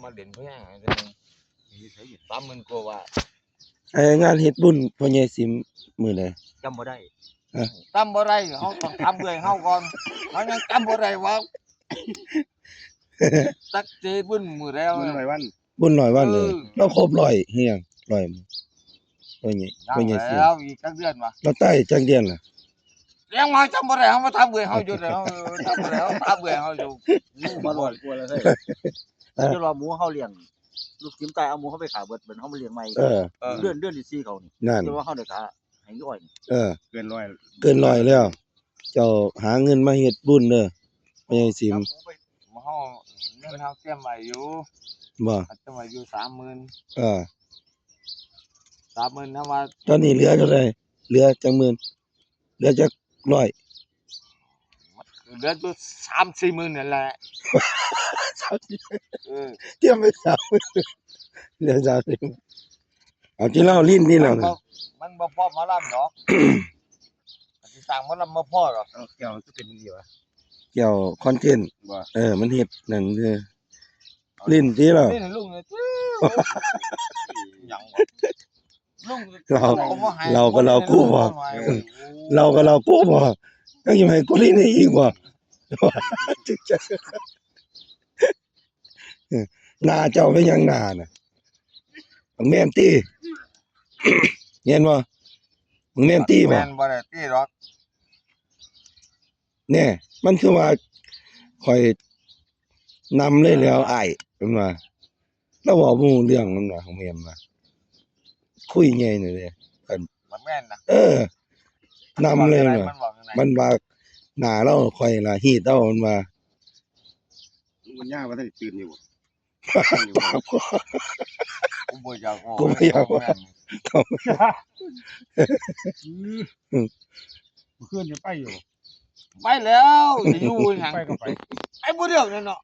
ມາເຫຼັ້ນພະຍາງ ສາມໝື່ນກວ່າບາດ. ໄອ້ງານເຮັດບຸນພໍ່ໃຫຍ່ສິມມື້ໃດ? ຈຳບໍ່ໄດ້. ຮະ? ຈຳບໍ່ໄດ້ ເຮົາຕ້ອງຖາມເອື້ອຍເຮົາກ່ອນ ເຮົາຍັງຈຳບໍ່ໄດ້ວ່າ ຈັກເຈບຸນມື້ໃດ. ບຸນຮ້ອຍວັນ ບຸນຮ້ອຍວັນເລີຍ. ເອີ ລາວຄົບຮ້ອຍເຮັດຫຍັງ? ຮ້ອຍ ຮ້ອຍ ພໍ່ໃຫຍ່ສິມ ລາວອີກຈັກເດືອນວະ? ລາວຕາຍຈັກເດືອນລະ? ຍັງວ່າຈຳບໍ່ໄດ້ ເຮົາມາຖາມເອື້ອຍເຮົາຢູ່ເດີ ເຮົາຈຳບໍ່ໄດ້ ເຮົາຖາມເອື້ອຍເຮົາຢູ່. ໝູມາຮ້ອຍກວ່າແລ້ວເດ້. ຮະ? ຈົນວ່າໝູເຮົາລ້ຽງ ລູກສິມຕາຍ ເອົາໝູເຮົາໄປຂ້າເບິດ ບັດເຮົາມາລ້ຽງໃໝ່. ເອີ ເດືອນ ເດືອນທີສີ່ເຂົານີ້ ນັ້ນ ຈົນວ່າເຮົາໄດ້ຂ້າໃຫ້ຮ້ອຍ. ເອີ ເກີນຮ້ອຍ ເກີນຮ້ອຍແລ້ວ. ເຈົ້າຫາເງິນມາເຮັດບຸນເດີ ພໍ່ໃຫຍ່ສິມ. ເຮົາ ເງິນເຮົາຕຽມໄວ້ຢູ່. ບໍ່? ເຮົາຕຽມໄວ້ຢູ່ສາມໝື່ນ. ເອີ ສາມໝື່ນ ເຮົາວ່າ ຕອນນີ້ເຫຼືອເທົ່າໃດ? ເຫຼືອຈັກໝື່ນ? ເຫຼືອຈັກຮ້ອຍ? ເຫຼືອຢູ່ສາມສີ່ໝື່ນນັ້ນແຫຼະ. ສາມສີ່ ເອີ ຕຽມໄວ້ສາມໝື່ນ ເຫຼືອສາມສີ່ໝື່ນ. ເອົາ ທີ່ລາວຫຼິ້ນນີ້ແລ້ວນະ ມັນບໍ່ພໍໝໍລຳດອກ. ຊິຈ້າງໝໍລຳບໍ່ພໍດອກ. ເອົາ ແກ້ວມັນຄືເປັນນີ້ວະ? ແກ້ວຄອນເທັນ. ບໍ່? ເອີ ມັນເຮັດນັ້ນຄື ຫຼິ້ນຕິລາວ. ຫຼິ້ນໃຫ້ລຸງແດ່ຕິ. ຫຍັງວະ? ລຸງ ເຫຼົ້າ ເຫຼົ້າກໍເຫຼົ້າກູບໍ່? ເຫຼົ້າກໍເຫຼົ້າກູບໍ່? ຍັງຊິໃຫ້ກູຫຼິ້ນອີກບໍ່? ໜ້າເຈົ້າເປັນຫຍັງໜ້ານະ? ບັກແມ່ນຕິ? ແມ່ນບໍ່? ບັກແມ່ນຕິບໍ່? ແມ່ນບໍ່ໄດ້ຕິດອກ. ແນ່ ມັນຄືວ່າຂ້ອຍນຳເລີຍແລ້ວອ້າຍ ເພິ່ນວ່າ. ລາວເວົ້າບໍ່ຮູ້ເລື່ອງ ມັນວ່າ ຂອງແມ່ນວ່າ ຄຸຍໃຫຍ່ນີ້ເດ້. ມັນ ມັນແມ່ນນະ. ເອີ ນຳເລີຍວ່າ ມັນເວົ້າຈັ່ງໃດ? ມັນວ່າ ໜ້າລາວຂ້ອຍລະຮີດເອົາ ມັນວ່າ. ມັນຍາວວ່າ ທັນຕື່ນຢູ່ບໍ່? ກູບໍ່ຢາກເວົ້າ ກູບໍ່ຢາກເວົ້າ. ແມ່ນ ເມື່ອຄືນນີ້ໄປຢູ່ ໄປແລ້ວ ຊິຢູ່ຫຍັງ? ໄປກໍໄປ ໄປຜູ້ດຽວນັ້ນເນາະ.